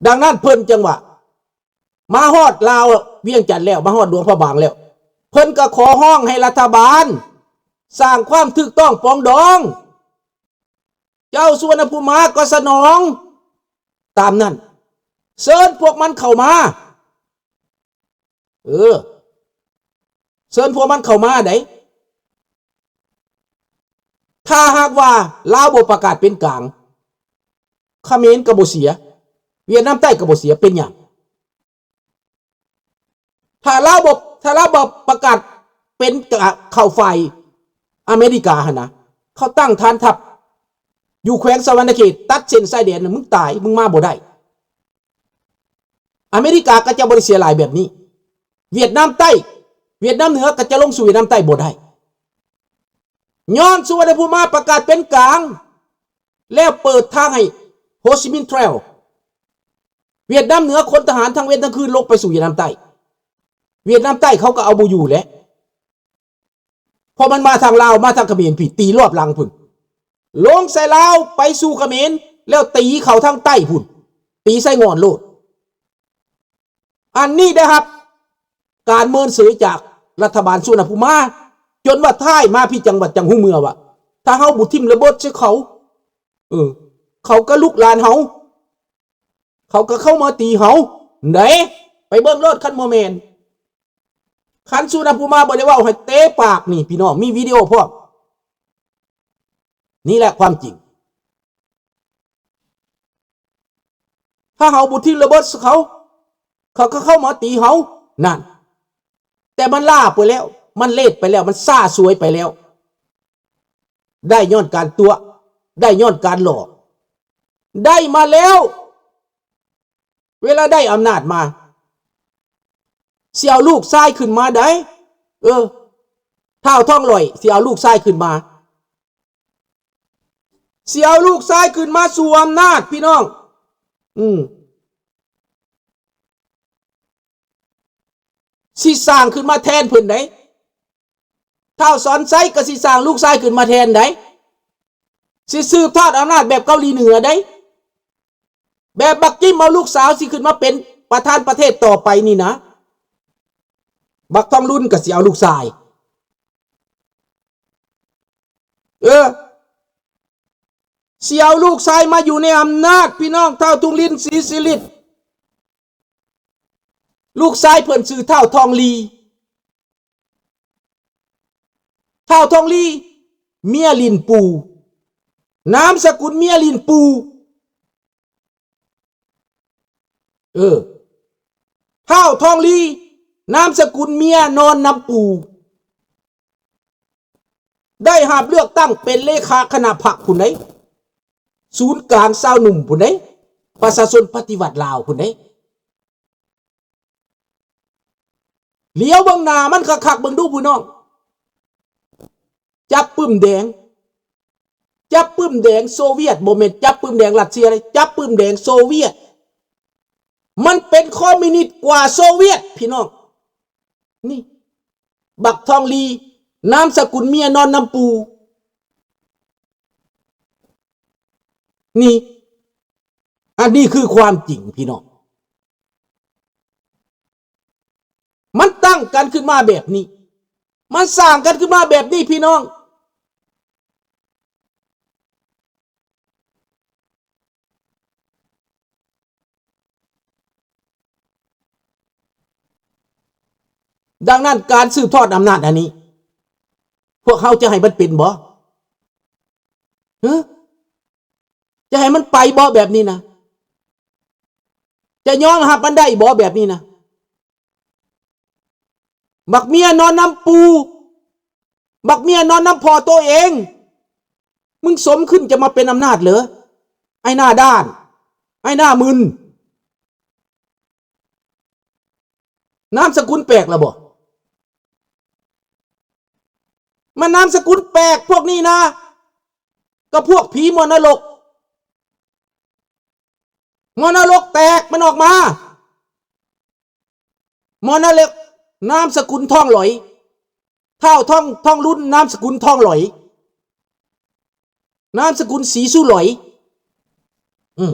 ດັ່ງນັ້ນເພິ່ນຈຶ່ງວ່າ ມາຮອດລາວ ວຽງຈັນແລ້ວ ມາຮອດຫຼວງພະບາງແລ້ວ ເພິ່ນກໍຂໍຮ້ອງໃຫ້ລັດຖະບານສ້າງຄວາມຖືກຕ້ອງປອງດອງ. ເຈົ້າສຸວັນນະພູມາກໍສະໜອງຕາມນັ້ນ ເຊີນພວກມັນເຂົ້າມາ. ເອີ ເຊີນພວກມັນເຂົ້າມາໃດ໋. ຖ້າຫາກວ່າລາວບໍ່ປະກາດເປັນກາງ ຂະເໝນກໍບໍ່ເສຍ ຫວຽດນາມໃຕ້ກໍບໍ່ເສຍ ເປັນຫຍັງ? ຖ້າລາວບໍ່ ຖ້າລາວບໍ່ປະກາດເປັນ ເຂົ້າຝ່າຍອາເມລິກາຫັ້ນນະ ເຂົາຕັ້ງຖານທັບຢູ່ແຂວງສະຫວັນນະເຂດ ຕັດເສັ້ນຊາຍແດນ ມຶງຕາຍ ມຶງມາບໍ່ໄດ້. ອາເມລິກາກໍຈະບໍ່ໄດ້ເສຍຫຼາຍແບບນີ້ ຫວຽດນາມໃຕ້ ຫວຽດນາມເໜືອກໍຈະລົງສູ່ຫວຽດນາມໃຕ້ບໍ່ໄດ້ ຍ້ອນສຸວັນນະພູມາປະກາດເປັນກາງ ແລ້ວເປີດທາງໃຫ້ໂຮຊິມິນທຣາຍ ຫວຽດນາມເໜືອຂົນທະຫານທັງເວັນທັງຄືນລົງໄປສູ່ຫວຽດນາມໃຕ້ ຫວຽດນາມໃຕ້ເຂົາກໍເອົາບໍ່ຢູ່ແຫຼະ ເພາະມັນມາທາງລາວ ມາທາງຂະເໝນພີ້ ຕີລອບຫຼັງພຸ້ນ ລົງໃສ່ລາວ ໄປສູ່ຂະເໝນ ແລ້ວຕີເຂົ້າທາງໃຕ້ພຸ້ນ ຕີໃສ່ງ່ອນໂລດ. ອັນນີ້ໄດ້ຮັບການເມີນເສີຍຈາກລັດຖະບານສຸວັນນະພູມາ ຈົນວ່າທ້າຍມາພີ້ ຈັ່ງວ່າຈັ່ງຮູ້ເມືອວ່າ ຖ້າເຮົາບໍ່ຖິ້ມລະເບີດໃສ່ເຂົາ ເອີ ເຂົາກໍລຸກລານເຮົາ ເຂົາກໍເຂົ້າມາຕີເຮົາໃດ໋. ໄປເບິ່ງໂລດ ຄັນບໍ່ແມ່ນ ຄັນສຸວັນນະພູມາບໍ່ໄດ້ເວົ້າໃຫ້ເຕະປາກນີ້ ພີ່ນ້ອງ ມີວິດີໂອພ້ອມ ນີ້ແຫຼະຄວາມຈິງ. ຖ້າເຮົາບໍ່ຖິ້ມລະເບີດໃສ່ເຂົາ ເຂົາກໍເຂົ້າມາຕີເຮົານັ້ນ ແຕ່ມັນຫຼ້າໄປແລ້ວ ມັນເລດໄປແລ້ວ ມັນຊ້າສວຍໄປແລ້ວ ໄດ້ຍ້ອນການຕົວະ ໄດ້ຍ້ອນການຫຼອກ ໄດ້ມາແລ້ວ ເວລາໄດ້ອຳນາດມາ ຊິເອົາລູກຊາຍຂຶ້ນມາໃດ໋ ເອີ ທ້າວທອງຫຼ້ອຍ ຊິເອົາລູກຊາຍຂຶ້ນມາ ຊິເອົາລູກຊາຍຂຶ້ນມາສູ່ອຳນາດ ພີ່ນ້ອງ ອືມ ຊິສ້າງຂຶ້ນມາແທນເພິ່ນໃດ໋ ທ້າວສອນໄຊກໍຊິສ້າງລູກຊາຍຂຶ້ນມາແທນໃດ໋ ຊິສືບທອດອຳນາດແບບເກົາຫຼີເໜືອໃດ໋ ແບບບັກຈິມເອົາລູກສາວຊິຂຶ້ນມາເປັນປະທານປະເທດຕໍ່ໄປນີ້ນະ ບັກທອງລຸນກໍຊິເອົາລູກຊາຍ ເອີ ຊິເອົາລູກຊາຍມາຢູ່ໃນອຳນາດ ພີ່ນ້ອງ. ທ້າວທຸງລິນ ສີສິລິດ ລູກຊາຍເພິ່ນຊື່ທ້າວທອງລີ ທ້າວທອງລີ ເມຍຫຼິ້ນປູ່ ນາມສະກຸນເມຍຫຼິ້ນປູ່ ເອີ ທ້າວທອງລີ ນາມສະກຸນເມຍນອນນຳປູ່ ໄດ້ຮັບເລືອກຕັ້ງເປັນເລຂາຄະນະພັກພຸ້ນໃດ໋ ສູນກາງຊາວໜຸ່ມພຸ້ນໃດ໋ ປະຊາຊົນປະຕິວັດລາວພຸ້ນໃດ໋. ຫຼຽວເບິ່ງໜ້າມັນຄັກໆ ເບິ່ງດູພີ່ນ້ອງ ຈັບປຶ້ມແດງ ຈັບປຶ້ມແດງໂຊວຽດ ບໍ່ແມ່ນຈັບປຶ້ມແດງຣັດເຊຍເດ້ ຈັບປຶ້ມແດງໂຊວຽດ ມັນເປັນຄອມມິວນິດກວ່າໂຊວຽດ ພີ່ນ້ອງ. ນີ້ ບັກທອງລີ ນາມສະກຸນເມຍນອນນຳປູ່ ນີ້ ອັນນີ້ຄືຄວາມຈິງ ພີ່ນ້ອງ. ມັນຕັ້ງກັນຂຶ້ນມາແບບນີ້ ມັນສ້າງກັນຂຶ້ນມາແບບນີ້ ພີ່ນ້ອງ. ດັ່ງນັ້ນ ການສືບທອດອຳນາດອັນນີ້ ພວກເຮົາຈະໃຫ້ມັນເປັນບໍ່? ຮະ? ຈະໃຫ້ມັນໄປບໍ່ແບບນີ້ນະ? ຈະຍອມຮັບມັນໄດ້ບໍ່ແບບນີ້ນະ? ບັກເມຍນອນນຳປູ່ ບັກເມຍນອນນຳພໍ່ໂຕເອງ ມຶງສົມຂຶ້ນຈະມາເປັນອຳນາດເຫຼືອ? ໄອ້ໜ້າດ້ານ ໄອ້ໜ້າມຶນ ນາມສະກຸນແປກລະບໍ່? ມັນນາມສະກຸນແປກພວກນີ້ນະ ກໍພວກຜີໝໍນະລົກ ໝໍນະລົກແຕກມັນອອກມາ ໝໍນະລົກ ນາມສະກຸນທອງຫຼອຍ ທ້າວທອງ ທອງລຸນ ນາມສະກຸນທອງຫຼອຍ ນາມສະກຸນສີສຸຫຼອຍ ອື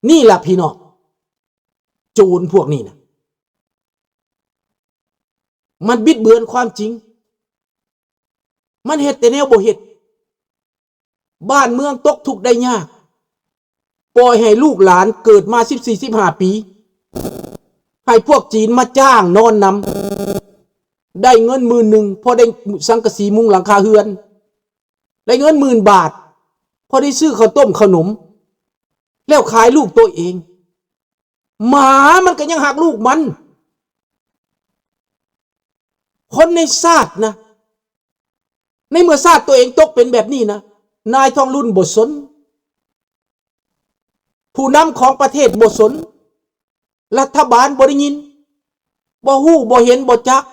ມ. ນີ້ລະພີ່ນ້ອງ ໂຈນພວກນີ້ນະ ມັນບິດເບືອນຄວາມຈິງ ມັນເຮັດແຕ່ແນວບໍ່ເຮັດ ບ້ານເມືອງຕົກທຸກໄດ້ຍາກ ປ່ອຍໃຫ້ລູກຫຼານເກີດມາສິບສີ່ ສິບຫ້າປີ ໃຫ້ພວກຈີນມາຈ້າງນອນນຳ ໄດ້ເງິນໝື່ນໜຶ່ງ ພໍໄດ້ສັງກະສີມຸງຫຼັງຄາເຮືອນ ໄດ້ເງິນໝື່ນບາດ ພໍໄດ້ຊື້ເຂົ້າຕົ້ມເຂົ້າໜົມ ແລ້ວຂາຍລູກໂຕເອງ. ໝາມັນກໍຍັງຮັກລູກມັນ. ຄົນໃນຊາດນະ ໃນເມື່ອຊາດໂຕເອງຕົກເປັນແບບນີ້ນະ ນາຍທອງລຸນບໍ່ສົນ, ຜູ້ນຳຂອງປະເທດບໍ່ສົນ, ລັດຖະບານບໍ່ໄດ້ຍິນ, ບໍ່ຮູ້ບໍ່ເຫັນບໍ່ຈັກ.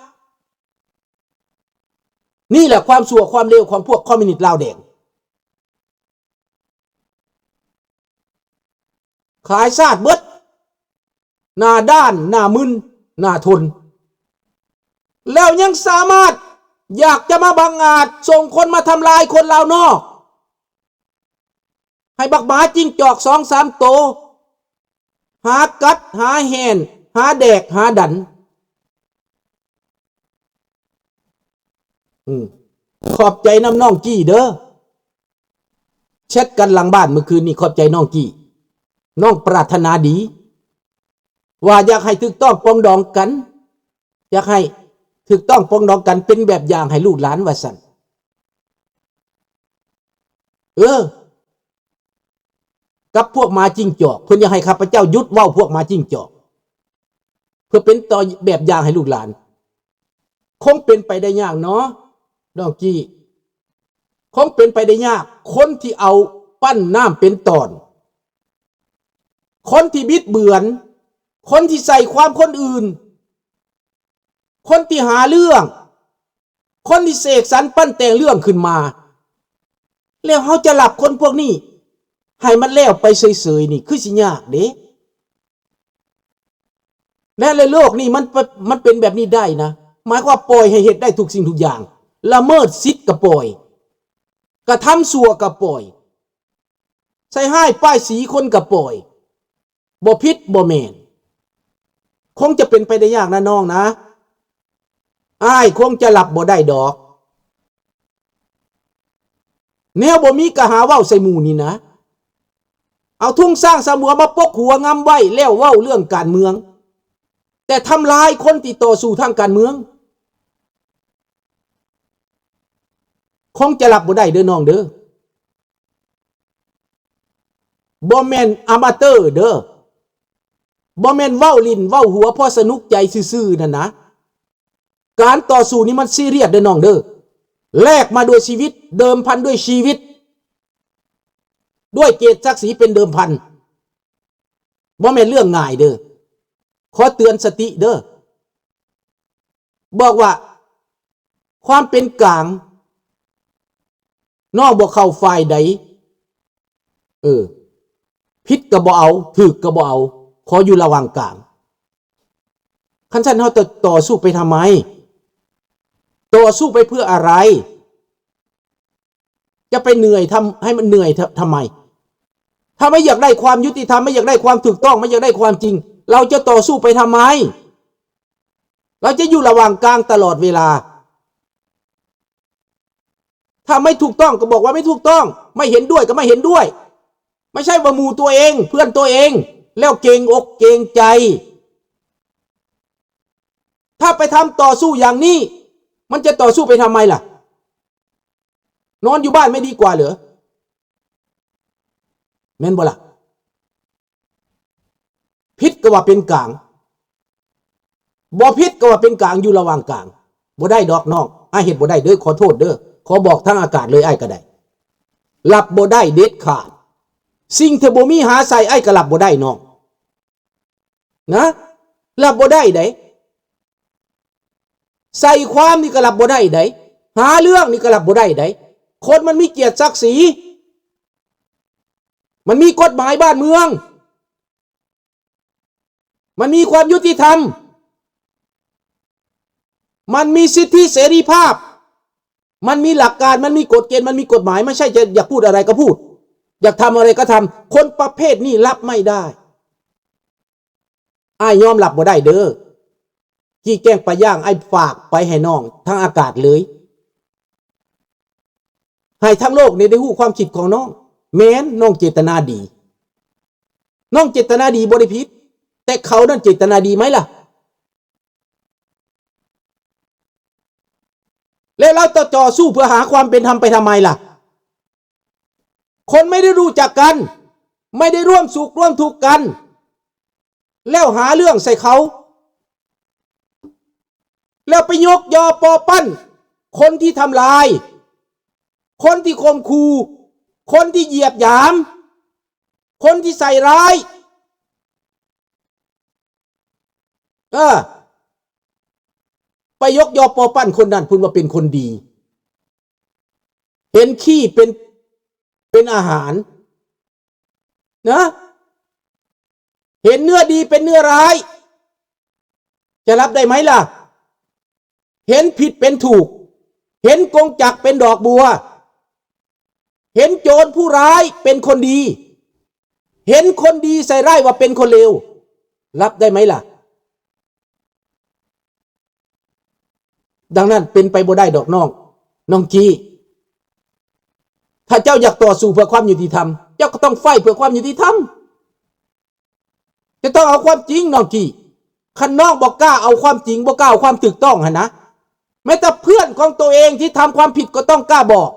ນີ້ແຫຼະຄວາມຊົ່ວຄວາມເລວຂອງພວກຄອມມິວນິດລາວແດງ. ຂາຍຊາດເບິດ ໜ້າດ້ານ ໜ້າມຶນ ໜ້າທົນ ແລ້ວຍັງສາມາດຢາກຈະມາບັງອາດສົ່ງຄົນມາທຳລາຍຄົນລາວນອກ ໃຫ້ບັກໝາຈິງຈອກສອງສາມໂຕ ຫາກັດ ຫາແຫ່ນ ຫາແດກ ຫາດັນ. ອືມ ຂອບໃຈນຳນ້ອງກີ້ເດີ ແຊັດກັນຫຼັງບ້ານມື້ຄືນນີ້ ຂອບໃຈນ້ອງກີ້ ນ້ອງປາດຖະໜາດີ ວ່າຢາກໃຫ້ຖືກຕ້ອງປອງດອງກັນ ຢາກໃຫ້ຖືກຕ້ອງປອງດອງກັນ ເປັນແບບຢ່າງໃຫ້ລູກຫຼານວ່າຊັ້ນ. ເອີ ກັບພວກໝາຈິງຈອກ ເພິ່ນຢາກໃຫ້ຂ້າພະເຈົ້າຢຸດເວົ້າພວກໝາຈິງຈອກ ເພື່ອເປັນຕົວແບບຢ່າງໃຫ້ລູກຫຼານ. ຄົງເປັນໄປໄດ້ຍາກເນາະ ນ້ອງກີ້ ຄົງເປັນໄປໄດ້ຍາກ. ຄົນທີ່ເອົາປັ້ນນ້ຳເປັນຕອນ ຄົນທີ່ບິດເບືອນ ຄົນທີ່ໃສ່ຄວາມຄົນອື່ນ ຄົນທີ່ຫາເລື່ອງ ຄົນທີ່ເສກສັນປັ້ນແຕ່ງເລື່ອງຂຶ້ນມາ ແລ້ວເຮົາຈະລັບຄົນພວກນີ້ໃຫ້ມັນແລ້ວໄປເສີຍໆ ນີ້ຄືຊິຍາກເດ້. ແລະ ໃນໂລກນີ້ມັນ ມັນເປັນແບບນີ້ໄດ້ນະ ໝາຍຄວາມວ່າປ່ອຍໃຫ້ເຮັດໄດ້ທຸກສິ່ງທຸກຢ່າງ ລະເມີດສິດກໍປ່ອຍ ກະທຳຊົ່ວກໍປ່ອຍ ໃສ່ຮ້າຍປ້າຍສີຄົນກໍປ່ອຍ ບໍ່ຜິດບໍ່ແມ່ນ. ຄົງຈະເປັນໄປໄດ້ຍາກນະນ້ອງນະ ອ້າຍຄົງຈະຮັບບໍ່ໄດ້ດອກ. ແນວບໍ່ມີກະຫາເວົ້າໃສ່ໝູ່ນີ້ນະ ເອົາທຸງຊ້າງສາມຫົວມາປົກຫົວງຳໄວ້ ແລ້ວເວົ້າເລື່ອງການເມືອງ ແຕ່ທຳລາຍຄົນທີ່ຕໍ່ສູ້ທາງການເມືອງ ຄົງຈະຮັບບໍ່ໄດ້ເດີນ້ອງເດີ. ບໍ່ແມ່ນອາມາເຕີເດີ ບໍ່ແມ່ນເວົ້າຫຼິ້ນເວົ້າຫົວພໍສະໜຸກໃຈຊື່ໆ ນັ້ນນະ. ການຕໍ່ສູ້ນີ້ມັນຊີຣຽສເດີນ້ອງເດີ ແລກມາດ້ວຍຊີວິດ ເດີມພັນດ້ວຍຊີວິດ ດ້ວຍເກຍດສັກສີເປັນເດີມພັນ ບໍ່ແມ່ນເລື່ອງງ່າຍເດີ ຂໍເຕືອນສະຕິເດີ. ບອກວ່າຄວາມເປັນກາງ ນ້ອງບໍ່ເຂົ້າຝ່າຍໃດ ເອີ ຜິດກໍບໍ່ເອົາ ຖືກກໍບໍ່ເອົາ ຂໍຢູ່ລະຫວ່າງກາງ. ຄັນຊັ້ນເຮົາຈະຕໍ່ສູ້ໄປທຳໄມ? ຕໍ່ສູ້ໄປເພື່ອອະໄລ? ຈະໄປເໜື່ອຍທຳ ໃຫ້ມັນເໜື່ອຍທຳ ທຳໄມ? ຖ້າໄມ່ຢາກໄດ້ຄວາມຍຸຕິທຳ ໄມ່ຢາກໄດ້ຄວາມຖືກຕ້ອງ ໄມ່ຢາກໄດ້ຄວາມຈິງ ເຮົາຈະຕໍ່ສູ້ໄປທຳໄມ? ເຮົາຈະຢູ່ລະຫວ່າງກາງຕະຫຼອດເວລາ. ຖ້າໄມ່ຖືກຕ້ອງກໍບອກວ່າໄມ່ຖືກຕ້ອງ ໄມ່ເຫັນດ້ວຍກໍໄມ່ເຫັນດ້ວຍ ໄມ່ໃຊ່ວ່າໝູ່ຕົວເອງ ເພື່ອນຕົວເອງ ແລ້ວເກງອົກເກງໃຈ. ຖ້າໄປທຳຕໍ່ສູ້ຢ່າງນີ້ ມັນຈະຕໍ່ສູ້ໄປທຳໄມລະ? ນອນຢູ່ບ້ານໄມ່ດີກວ່າເຫຼື? ແມ່ນບໍ່ລະ? ຜິດກໍວ່າເປັນກາງ ບໍ່ຜິດກໍວ່າເປັນກາງ ຢູ່ລະຫວ່າງກາງ. ບໍ່ໄດ້ດອກນ້ອງ ອ້າຍເຮັດບໍ່ໄດ້ເດີ ຂໍໂທດເດີ ຂໍບອກທາງອາກາດເລີຍ ອ້າຍກໍໄດ້ ຮັບບໍ່ໄດ້ເດັດຂາດ. ສິ່ງທີ່ບໍ່ມີຫາໃສ່ ອ້າຍກໍຮັບບໍ່ໄດ້ນ້ອງ ນະ ຮັບບໍ່ໄດ້ໃດ໋. ໃສ່ຄວາມນີ້ກໍຮັບບໍ່ໄດ້ໃດ໋ ຫາເລື່ອງນີ້ກໍຮັບບໍ່ໄດ້ໃດ໋. ຄົນມັນມີກຽດສັກສີ ມັນມີກົດໝາຍບ້ານເມືອງ ມັນມີຄວາມຍຸຕິທຳ ມັນມີສິດທິເສລີພາບ ມັນມີຫຼັກການ ມັນມີກົດເກນ ມັນມີກົດໝາຍ ບໍ່ໃຊ່ຈະຢາກພູດອະໄລກໍພູດ ຢາກທຳອະໄລກໍທຳ. ຄົນປະເພດນີ້ຮັບໄມ່ໄດ້ ອ້າຍຍອມຮັບບໍ່ໄດ້ເດີ້. ຈີ່ແກ້ງປາຍ່າງ ອ້າຍຝາກໄປໃຫ້ນ້ອງທາງອາກາດເລີຍ ໃຫ້ທັງໂລກນີ້ໄດ້ຮູ້ຄວາມຄິດຂອງນ້ອງ. ແມ່ນ ນ້ອງເຈດຕະນາດີ ນ້ອງເຈດຕະນາດີບໍ່ໄດ້ຜິດ ແຕ່ເຂົານັ້ນເຈດຕະນາດີໄໝລະ? ແລ້ວລາວຕໍ່ສູ້ເພື່ອຫາຄວາມເປັນທຳໄປທຳໄມລະ? ຄົນໄມ່ໄດ້ຮູ້ຈັກກັນ ໄມ່ໄດ້ຮ່ວມສຸກຮ່ວມທຸກກັນ ແລ້ວຫາເລື່ອງໃສ່ເຂົາ ແລ້ວໄປຍົກຍໍປໍ້ວປັ້ນຄົນທີ່ທຳລາຍ ຄົນທີ່ຂົ່ມຂູ່ ຄົນທີ່ຢຽບຫຍາມ ຄົນທີ່ໃສ່ຮ້າຍ ເອີ ໄປຍົກຍໍປໍ້ວປັ້ນຄົນນັ້ນພຸ້ນວ່າເປັນຄົນດີ ເຫັນຂີ້ເປັນ ເປັນອາຫານນະ ເຫັນເນື້ອດີເປັນເນື້ອຮ້າຍ ຈະຮັບໄດ້ໄໝລະ? ເຫັນຜິດເປັນຖືກ ເຫັນກົງຈັກເປັນດອກບົວ ເຫັນໂຈນຜູ້ຮ້າຍເປັນຄົນດີ ເຫັນຄົນດີໃສ່ຮ້າຍວ່າເປັນຄົນເລວ ຮັບໄດ້ໄໝລະ? ດັ່ງນັ້ນເປັນໄປບໍ່ໄດ້ດອກນ້ອງ ນ້ອງຈີ່ ຖ້າເຈົ້າຢາກຕໍ່ສູ້ເພື່ອຄວາມຍຸຕິທຳ ເຈົ້າກໍຕ້ອງໄຟເພື່ອຄວາມຍຸຕິທຳ ຈະຕ້ອງເອົາຄວາມຈິງນ້ອງຈີ່ ຄັນນ້ອງບໍ່ກ້າເອົາຄວາມຈິງ ບໍ່ກ້າເອົາຄວາມຖືກຕ້ອງຫັ້ນນະ ແມ້ແຕ່ເພື່ອນຂອງໂຕເອງທີ່ທຳຄວາມຜິດກໍຕ້ອງກ້າບອກ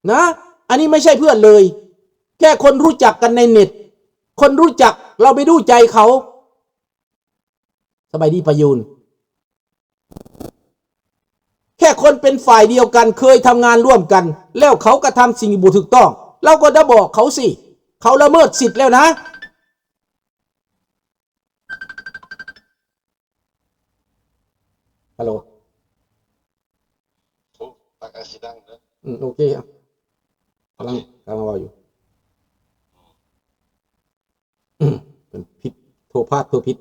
ນະ ອັນນີ້ໄມ່ໃຊ່ເພື່ອນເລີຍ ແຄ່ຄົນຮູ້ຈັກກັນໃນເນັດ ຄົນຮູ້ຈັກ ເຮົາໄມ່ຮູ້ໃຈເຂົາ. ສະບາຍດີປະຢູນ ແຄ່ຄົນເປັນຝ່າຍດຽວກັນ ເຄີຍທຳງານຮ່ວມກັນ ແລ້ວເຂົາກະທຳສິ່ງທີ່ບໍ່ຖືກຕ້ອງ ເຮົາກໍໄດ້ບອກເຂົາຊິ ເຂົາລະເມີດສິດແລ້ວນະ. ຮັລໂຫຼ ໂອ້ ປາກກາຊິດັງເດີ ອືມ ໂອເຄ ກຳລັງ ກຳລັງເວົ້າຢູ່ ເພິ່ນຜິດ ໂທພາດ ໂທຜິດ.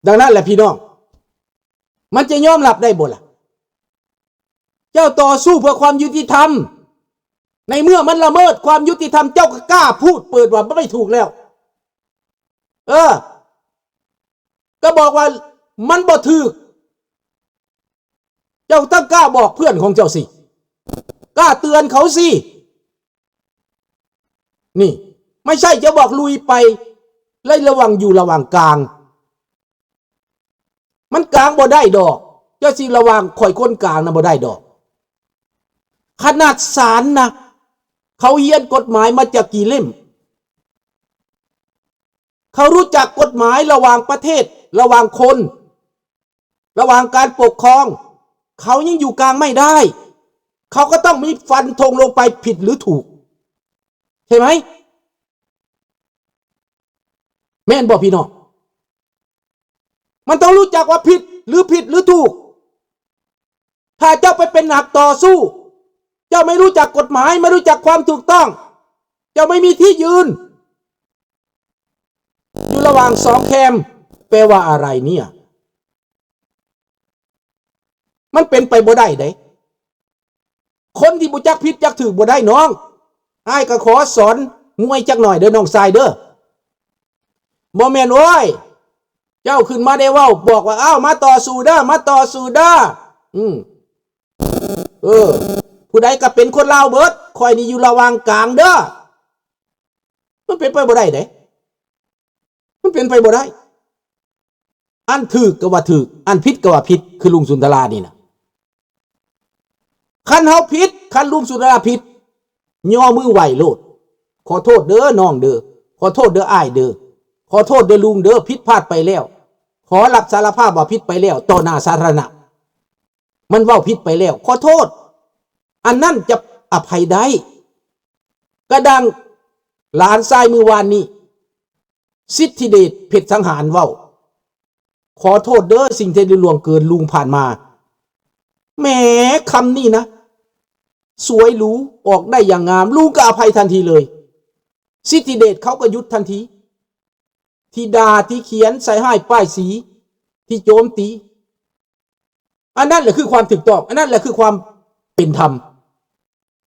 ດັ່ງນັ້ນແຫຼະພີ່ນ້ອງ ມັນຈະຍອມຮັບໄດ້ບໍ່ລະ? ເຈົ້າຕໍ່ສູ້ເພື່ອຄວາມຍຸຕິທຳ ໃນເມື່ອມັນລະເມີດຄວາມຍຸຕິທຳ ເຈົ້າກໍກ້າພູດເປີດວ່າມັນບໍ່ຖືກແລ້ວ ເອີ ກໍບອກວ່າມັນບໍ່ຖືກ ເຈົ້າຕ້ອງກ້າບອກເພື່ອນຂອງເຈົ້າຊິ ກ້າເຕືອນເຂົາຊິ ນີ້ ໄມ່ໃຊ່ຈະບອກລຸຍໄປ ແລະ ລະວັງຢູ່ລະຫວ່າງກາງ ມັນກາງບໍ່ໄດ້ດອກ ເຈົ້າຊິລະຫວ່າງຂ້ອຍຄົນກາງນະບໍ່ໄດ້ດອກ ຂະໜາດສານນະ ເຂົາຮຽນກົດໝາຍມາຈັກກີ່ເຫຼັ້ມ ເຂົາຮູ້ຈັກກົດໝາຍລະຫວ່າງປະເທດ ລະຫວ່າງຄົນ ລະຫວ່າງການປົກຄອງ ເຂົາຍັງຢູ່ກາງໄມ້ດ້າຍ ເຂົາກໍຕ້ອງມີຟັນທົງລົງໄປຜິດຫຼືຖືກ ໃຊ່ໄໝ? ແມ່ນບໍ່ພີ່ນ້ອງ? ມັນຕ້ອງຮູ້ຈັກວ່າຜິດຫຼືຜິດຫຼືຖືກ ຖ້າເຈົ້າໄປເປັນນັກຕໍ່ສູ້ ເຈົ້າໄມ່ຮູ້ຈັກກົດໝາຍ ໄມ່ຮູ້ຈັກຄວາມຖືກຕ້ອງ ເຈົ້າໄມ່ມີທີ່ຢືນ ຢູ່ລະຫວ່າງສອງແຄມ ແປວ່າອະໄລເນຍ? ມັນເປັນໄປບໍ່ໄດ້ເດ້ ຄົນທີ່ບໍ່ຈັກຜິດຈັກຖືກບໍ່ໄດ້ນ້ອງ ອ້າຍກໍຂໍສອນມວຍຈັກໜ້ອຍເດີນ້ອງຊາຍເດີ ບໍ່ແມ່ນ ໂອ້ຍ ເຈົ້າຂຶ້ນມາໄດ້ເວົ້າ ບອກວ່າ ອ້າວ ມາຕໍ່ສູ້ເດີ ມາຕໍ່ສູ້ເດີ ອືມ ເອີ ຜູ້ໃດກໍເປັນຄົນລາວເບິດ ຂ້ອຍນີ້ຢູ່ລະຫວ່າງກາງເດີ ມັນເປັນໄປບໍ່ໄດ້ເດ້ ມັນເປັນໄປບໍ່ໄດ້ ອັນຖືກກໍວ່າຖືກ ອັນຜິດກໍວ່າຜິດ ຄືລຸງສຸນທະລານີ້ນະ ຄັນເຮົາຜິດ ຄັນລຸງສຸນທະລາຜິດ ຍໍມືໄຫວ້ໂລດ ຂໍໂທດເດີນ້ອງເດີ ຂໍໂທດເດີອ້າຍເດີ ຂໍໂທດເດີລຸງເດີ ຜິດພາດໄປແລ້ວ ຂໍຮັບສາລະພາບວ່າຜິດໄປແລ້ວ ຕໍ່ໜ້າສາທາລະນະ ມັນເວົ້າຜິດໄປແລ້ວ ຂໍໂທດ ອັນນັ້ນຈະອະໄພໄດ້ ກະດັ່ງຫຼານຊາຍມື້ວານນີ້ ສິດທິເດດ ເພັດສັງຫານ ເວົ້າ ຂໍໂທດເດີ ສິ່ງທີ່ໄດ້ລ່ວງເກີນລຸງຜ່ານມາ ແໝ ຄຳນີ້ນະ ສວຍຫຼູ ອອກໄດ້ຢ່າງງາມ ລຸງກໍອະໄພທັນທີເລີຍ ສິດທິເດດເຂົາກໍຢຸດທັນທີ ທີ່ດ່າ ທີ່ຂຽນໃສ່ຮ້າຍປ້າຍສີ ທີ່ໂຈມຕີ ອັນນັ້ນແຫຼະຄືຄວາມຖືກຕ້ອງ ອັນນັ້ນແຫຼະຄືຄວາມເປັນທຳ